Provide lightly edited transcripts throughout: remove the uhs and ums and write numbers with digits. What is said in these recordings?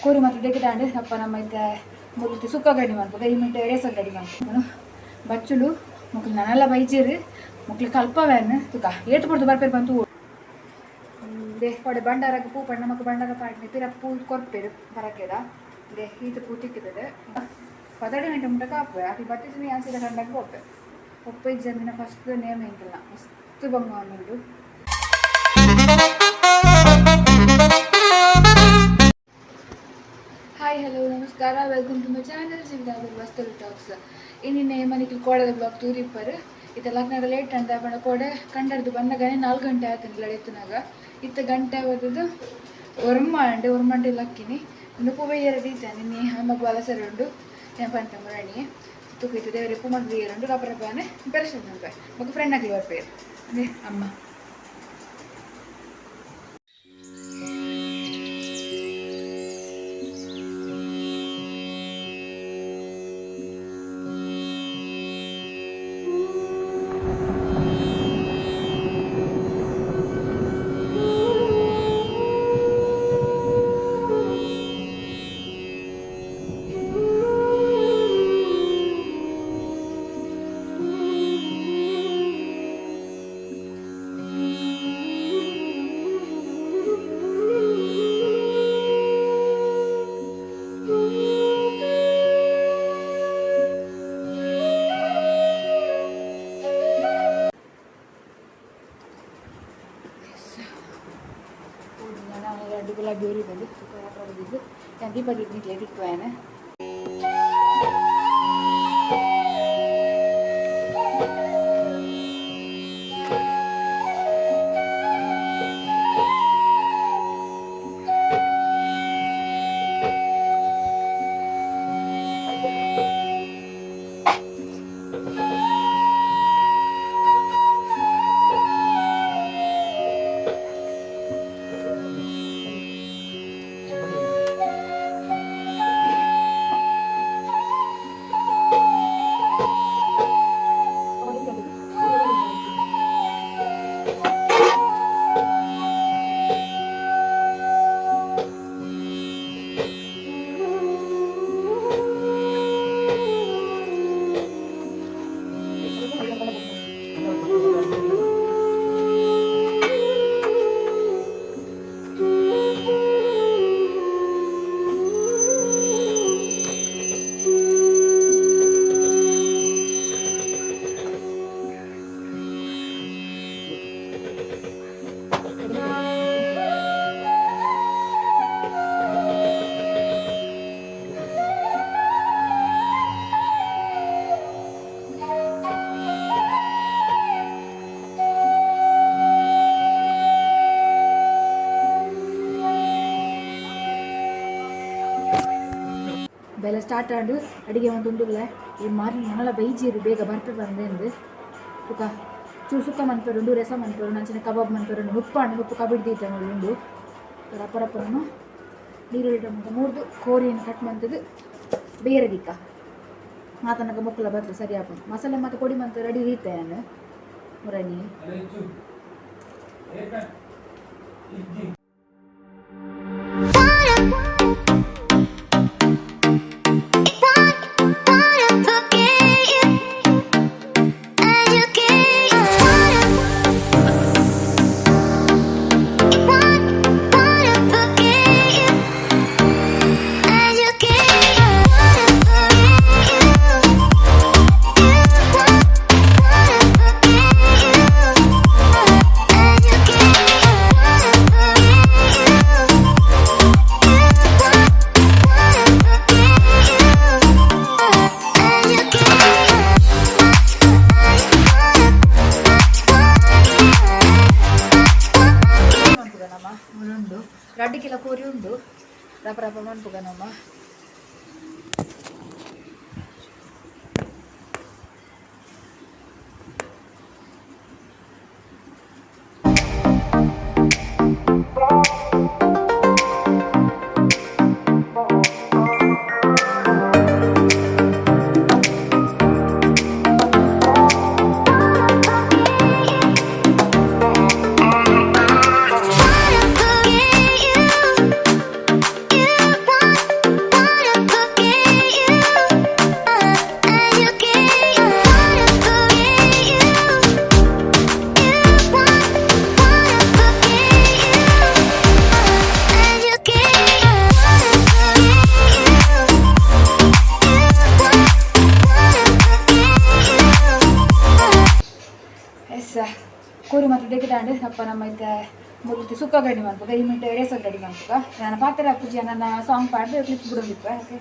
ಕೋರಿ ಮಾತ್ರ ದೆಕ್ಕಿದಾಂಡ್ ಅಪ್ಪ ನಮ್ಮ ಇತ್ತೆ ಮುಗಿತು ಸುಕ್ಕ ಗಡಿ ಮನ್ಪುಗ ಈ ಮಿಂಟೆ ರೇಸ ಗಡಿ ಮನ್ಪುಗ ಬಚ್ಚುಲು ಮುಕ್ಲು ನನಲ ಬೈಜೇರು ಮುಕ್ಲು ಕಲ್ಪವೇನು ತುಕ ಏತು ಪಡ್ದು ಬರ್ಪೇರು ಬಂತು they ಕೊಡೆ ಬಂಡಾರಕ್ಕೆ ಪೂ ಪಂಡ ನಮಕ್ ಬಂಡಾರ ಪಾಡ್ನೆ ಪಿರ ಪೂ ಕೊರ್ಪೇರು ಬರಕೇದ they ಈತ ಪೂ ತಿಕ್ಕಿದೆ 12 ಗಂಟೆ ಮುಟ್ಟ ಕಾಪುವೆ ಆಕಿ ಬತ್ತಿಸಿನ ಯಾನ್ಸಿದ ಕಂಡಾಗ ಪೋಪೆ ಒಪ್ಪೆ ಜಮೀನ ಫಸ್ಟ್ ನೇಮ ಎಂಕಿಲ್ಲ ಮಸ್ತ್ ಬಂಗ ಉಂಡು. ಹಾಯ್ ಹಲೋ ನಮಸ್ಕಾರ, welcome to my channel Jeevitha Vastu talks. ಇನ್ನಿನ್ನೆ ಮನೆಗೆ ಕೋಡೆದ ಬ್ಲಾಗ್ ತೂರಿಪ್ಪರು ಇತ್ತ ಲಗ್ನಾಗ ಲೇಟ್ ಅಂತ ಪಂಡ ಕೋಡೆ ಕಂಡರ್ದು ಬಂದಾಗನೇ 4 ಗಂಟೆ ಆಯ್ತು ಲಡೆತ್ತನಾಗ. ಇತ್ತ ಗಂಟೆ ಬರ್ತದ್ದು ಒರ್ಮ ಅಂಡು ಒರ್ಮಂಟೆ ಲಕ್ಕಿನಿ ನುಪ್ಪು ಬೈಯರ ದೀತ ನಿನ್ನೆ ಅಮ್ಮಗ್ ಬಲಸರ ಉಂಡು ಪಂತ ಮುರಣಿ ತುಕ್ಕು ದೇವರ ಉಪ್ಪು ಮಂದಿ ಉಂಡು ರಪ್ಪರಪ್ಪನೆ ಬೆರೆಸು ಮಗ ಫ್ರೆಂಡ್ ಆಗಲಿ ಬರ್ಪೇರು ಅದೇ ಅಮ್ಮ. ಎರಡು ಗುಲಾಬಿ ಊರಿ ಬಂದು ಬಿದ್ದು ದೀಪ ದೀಪ ದಿಕ್ಕುವೇನೆ. ಬೆಲೆ ಸ್ಟಾರ್ಟ್ ಆಂಡು ಅಡಿಗೆ ಒಂದು ಉಂಡುಲ್ಲ ಈ ಮಾರಿ ನನಲ ಬೈಜೀರು ಬೇಗ ಬರ್ಪೆ ಬಂದೆಂದು ತುಕ ಚೂರು ಸುಕ್ಕ ಮನ್ಪೇರುಂಡು ರಸ ಮನ್ಪೇರು ನಂಚಿನ ಕಬಾಬ್ ಮನ್ಪೇರುಂಡು ನುಪ್ಪಾಂಡು ನುಪ್ಪು ಕಬಿಡ್ ದೀತ ಉಂಡು ರಪ್ಪ ರಪ್ಪನು ನೀರುಳ್ಳಿ ಟೊಮೆಟೊ ಮೂರ್ದು ಕೋರಿಯನ್ನು ಕಟ್ ಮಂತದ್ದು ಬೇರೆ ದಿಕ್ಕ ಆತನಕ ಮೊಕ್ಕಲ ಬರ್ತದೆ ಸರಿ ಆಪುಂಡು ಮಸಾಲೆ ಮತ್ತು ಪೊಡಿ ಮಂತ ರೆಡಿ ದೀತೆ ನಾನು ಮುರಣಿ. ಉಂಡು ರಡ್ಡು ಕಿಲೋ ಕೋರಿ ಉಂಡು ರಪ ರಪ ಮನ್ಪುಗ ನಮ್ಮ. ಗೈಸ್, ಕೋರಿ ಮಾತ್ರ ದೆಕ್ಕಿದಾಂಡ್. ಅಪ್ಪ ನಮ್ಮ ಇತ್ತೆ ಮುಲ್ತಿ ಸುಕ್ಕ ರೆಡಿ ಮನ್ಪುಗ, ಈ ಮಿಂಟೆ ರೇಸಗ್ ರೆಡಿ ಮನ್ಪುಗ. ನಾನು ಪಾತ್ರ ಪೂಜೆ ನನ್ನ ಸಾಂಗ್ ಪಾಡ್ದು ಕ್ಲಿಪ್ಸ್ ಬಿಡೋದಿಪ್ಪ. ಓಕೆ.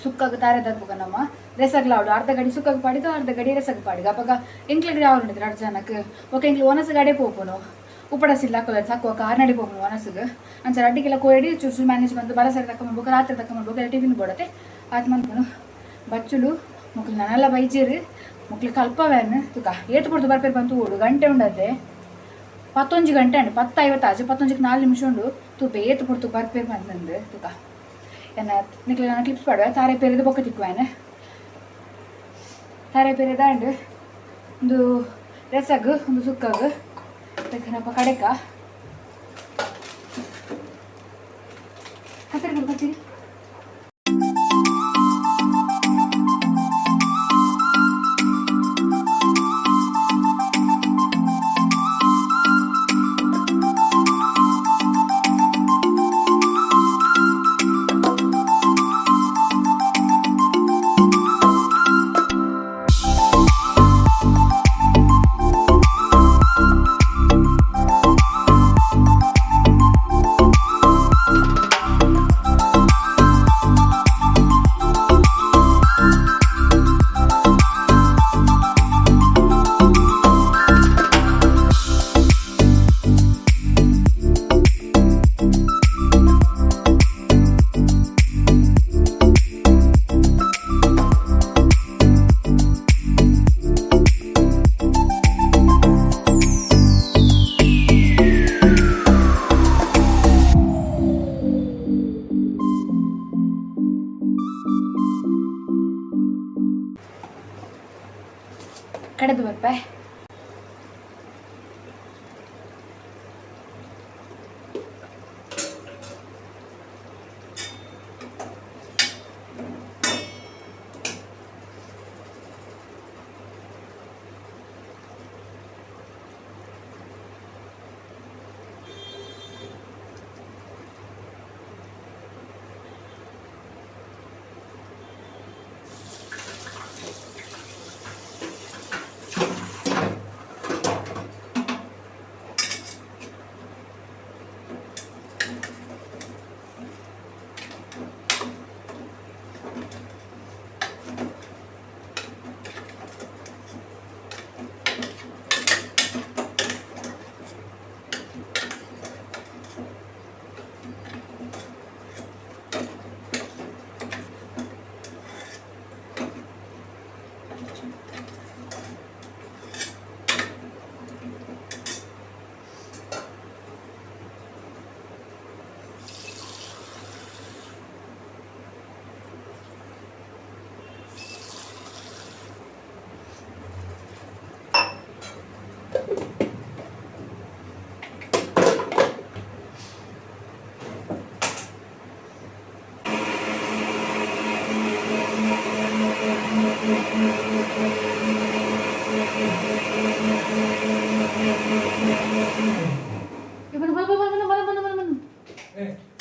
ಸುಕ್ಕಾಗ ತಾರೆ ದರ್ಪುಗ ನಮ್ಮ ರೆಸಗ್ಲಾವಡು. ಅರ್ಧ ಗಡಿ ಸುಕ್ಕಾಗ ಪಾಡಿಗ, ಅರ್ಧ ಗಡಿ ರೆಸಗ್ ಪಾಡಿಗ. ಅಪಗ ಎಂಕ್ಲೆಗ್ ಯಾವ್ದು ಉಂಡಿದ್ರು ಅರ್ಧ ಜನಕ್ಕೆ. ಒಕ ಎಂಕ್ಲು ಒನಸ್ ಗಾಡಿ ಪೋಪುನು, ಉಪಡಸಿಲ್ಲ ಹಾಕೋದ ಸಾಕು. ಕಾರ್ನಡಿ ಪೋಪುನು ಒನಸ್ಗ್. ಅಂಚ ಅಡ್ಡಿಗೆಲ್ಲ ಕೋಯಡಿ ಚೂರು ಚೂರು ಮ್ಯಾನೇಜ್ ಬಂದು ಬಲಸರಿ ತಕೊಂಡ್ಬೇಕು, ರಾತ್ರಿ ತಕೊಂಡ್ಬೇಕು, ಎಲ್ಲ ಟಿಫಿನ್ ಬೋಡತ್ತೆ ಆತ್ ಮನ್ಪುನು. ಬಚ್ಚುಲು ಮುಕ್ಲು ನನಲ್ಲ ಬೈಜೇರು, ಮುಕ್ಲು ಕಲ್ಪವೇನು ತುಕ ಏತು ಪೊರ್ತು ಬರ್ಪೇರು ಬಂತು. ಓಡು ಗಂಟೆ ಉಂಡದೆ, 11 ಗಂಟೆ ಉಂಡು, 10:50, 11ಕ್ಕೆ 4 ನಿಮಿಷ ಉಂಡು. ತೂಪೆ ಏತು ಪೊರ್ತು ಬರ್ಪೇರು ಬಂತಂದು ತುಕ. ಎನ್ನ ನಿಕ್ಲೆ ನಾನು ಕ್ಲಿಪ್ಸ್ ಪಾಡುವೆ. ತಾರೆ ಪೇರಿದ ಬೊಕ್ಕ ತಿಕ್ಕುವೇನೆ. ತಾರೆ ಪೇರಿದ ಒಂದು ರಸಗ್, ಒಂದು ಸುಕ್ಕಗ್ ಬೇಕನಪ್ಪ ಕಡೆಕ ಕತ್ತರಿ ಕತ್ತೀರಿ. ಕಡೆದು ಬರ್ಪೆ.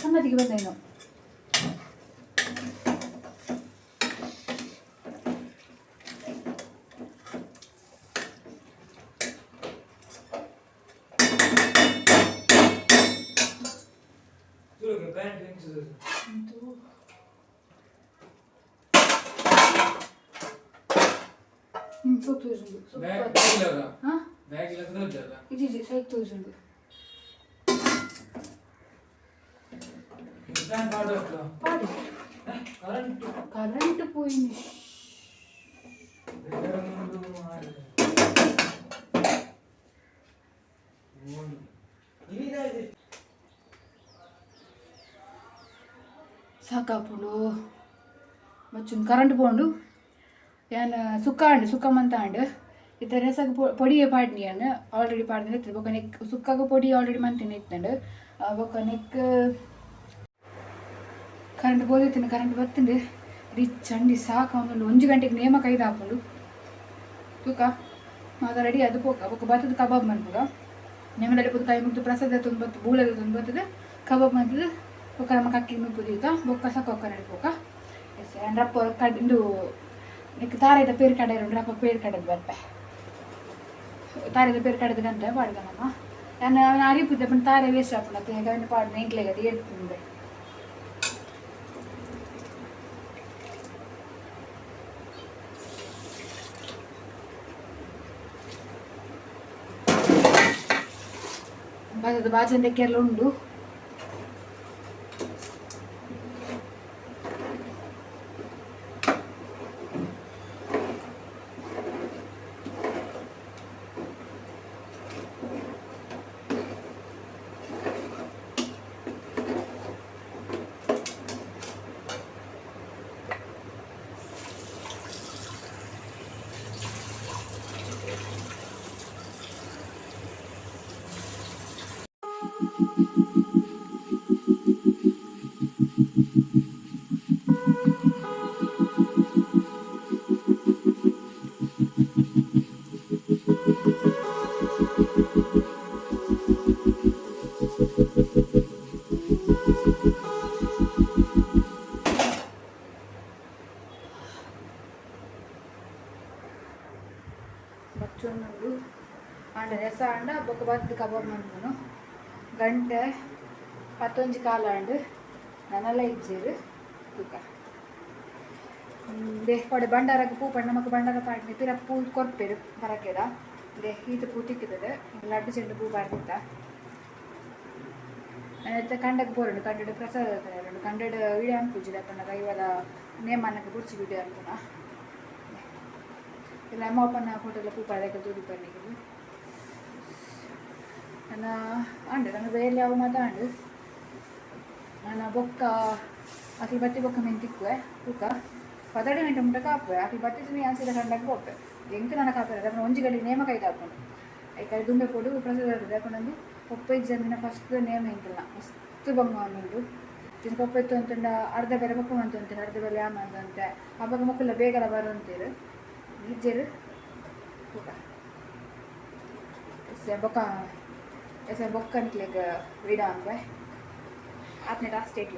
ಸಣ್ಣದಿಗೆ ಬಂದೇನು ಕರೆಂಟ್ ಪೋಯಿನಿ. ಸಾಕಾಪುಂಡು ಮಚ್ಚುನ್ ಕರೆಂಟ್ ಪೋಂಡು ಯಾನ್ ಸುಕ್ಕ ಅಂಡ್ ಸುಕ್ಕ ಮಂತ ಅಂಡ್ ಇತ್ತೆ ರಸಗ್ ಪೊಡಿಯೇ ಪಾಡ್ನಿ ಯಾನ್ ಆಲ್ರೆಡಿ ಪಾಡ್ದಿನ ಇತ್ತು ಬೊಕ್ಕ ನೆಕ್ ಸುಕ್ಕಾಗ ಪೊಡಿ ಆಲ್ರೆಡಿ ಮಂತಿನ ಇತ್ತಂಡು ಬೊಕ್ಕ ನೆಕ್ ಕರೆಂಟ್ ಪೋದಿತ್ತಿನ ಕರೆಂಟ್ ಬತ್ತುಂಡು ಡಿ ಚಂಡಿ ಸಾಕು ಒಂದು ಒಂಜಿ ಗಂಟೆಗೆ ನೇಮ ಕೈದು ಹಾಪುಂಡು ತೂಕ ಮಾತ ರೆಡಿ ಅದು ಪೋಕ ಬೊಕ್ಕ ಬತ್ತದ ಕಬಾಬ್ ಮನ್ಪುಗ ನೇಮದಲ್ಲಿ ಪುದು ಕೈ ಮುಗ್ದು ಪ್ರಸಾದ ತೊಂಬತ್ತು ಬೂಳದ ತೊಂಬತ್ತದ ಕಬಾಬ್ ಮಂತದ ಬೊಕ್ಕ ನಮ್ಮ ಕಕ್ಕಿ ನುಪ್ಪುದೀಕ ಬೊಕ್ಕ ಸಕ್ಕೊಕ್ಕ ನಡಿಪೋಕ ಎಸ್ ಅಂಡ್ರಪ್ಪ ಕಡ್ ಇಂದು ನೆಕ್ ತಾರೆದ ಪೇರು ಕಡೆ ರಪ್ಪ ಪೇರು ಕಡೆದು ಬರ್ಪೆ ತಾರೆದ ಪೇರು ಕಡೆದ ಗಂಟೆ ಪಾಡ್ದ ನಮ್ಮ ನಾನು ಅವನ ಅರಿಪುದ್ದೆ ಪಂಡ ತಾರೆ ವೇಸ್ಟ್ ಆಪುಂಡು ಅತ್ತೆ ಅವನ ಪಾಡ್ನ ಎಂಕ್ಲೆಗ್ ಅದು ಏಡ್ತುಂಡೆ ಬತ್ತದ ಬಾಜಂದೆ ಕೇರಳ ಉಂಡು. ಬಚ್ಚೊಂದುಂಡು ಆಂಡ ರಸ ಆಂಡ ಬೊಕ್ಕ ಬತ್ತ್ ಕಬಾಬ್ ಮನ್ಪುನು ಗಂಟೆ 10:15 ಆಂಡ್ ನನಲ ಇಜ್ಜೆರ್ ತೂಕ ದೆ ಕೊಡೆ ಬಂಡಾರಗ್ ಪೂ ಪಂಡ ನಮಕ್ ಬಂಡಾರ ಪಾಡ್ನಿ ಪಿರ ಪೂ ಕೊರ್ಪೆರ್ ಪರಕೆದ ದೆ ಈತ್ ಪೂ ತಿಕ್ಕುತ್ತದೆ ಲಡ್ಡು ಚೆಂಡು ಪೂ ಪಾಡ್ದಿತ್ತ ಇತ್ತೆ ಕಂಡಗ್ ಪೋರುಂಡು ಕಂಡಡ್ ಪ್ರಸಾದ ಉಂಡು ಕಂಡಡ್ ವಿಡಿಯೋ ಅನ್ಪುಜಿ ಪಂಡ ದೈವದ ನೇಮನಕ್ಕೆ ಬುಡ್ಚಿ ವಿಡಿಯೋ ಅನ್ಪುನ ಇಲ್ಲ ಅಮ್ಮ ಅಪ್ಪನ ಫೋಟೋ ಎಲ್ಲ ಪೂ ಪಾಡ್ದಕ್ಕೆ ತೂದು ಪನ್ನಿಗೆ ನನ್ನ ಅಂಡ್ ನನ್ನ ಬೇಲೆ ಅವು ಮಾತ ಅಂಡ್ ನನ್ನ ಬೊಕ್ಕ ಅಕ್ಲು ಬತ್ತಿ ಬೊಕ್ಕ ಮೀನು ತಿಕ್ಕುವೆ ತೂಕ 12 ಗಂಟೆ ಮುಟ್ಟ ಕಾಪುವೆ ಅಕ್ಲು ಬತ್ತಿ ಅನ್ಸಿದ ಕಂಡಾಗ ಪೋಪೆ ಎಂಕ್ ನನ್ನ ಕಾಪೆ ಅದನ್ನ ಒಂಜಿ ಗಂಟೆಗೆ ನೇಮ ಕೈದು ಹಾಕೊಂಡು ಐಕಾಯಿ ದುಂಬೆ ಪೋಡು ಪ್ರಸಾದ ಯಾಕೊಂಡೊಂದು ಪೊಪ್ಪ ಇಜ್ಜಂದಿನ ಫಸ್ಟ್ ನೇಮ ಎಂಕಲ್ನ ಮಸ್ತ್ ಬಂಗ ಉಂಡು ತಿನ್ ಪೊಪ್ಪ ಇತ್ತು ಅಂತಂಡ ಅರ್ಧ ಬೆಲೆ ಪೊಪ್ಪ ಮಂತು ಅಂತಾರೆ ಅರ್ಧ ಬೆಲೆ ಯಾಮ ಅಂತೆ ಅವಾಗ ಮಕ್ಕಳ ಬೇಗಲ ಬರುವಂತೀರು ಇಜ್ಜೆರು ತೂಕ ಎಸ್ ಬೊಕ್ಕ ಎಸ್ ಬೊಕ್ಕ ನಿಕ್ಲೆಗ್ ವಿಡ ಅನ್ಪೆ ಆತ್ನೇಟ ಸ್ಟೇಟ್.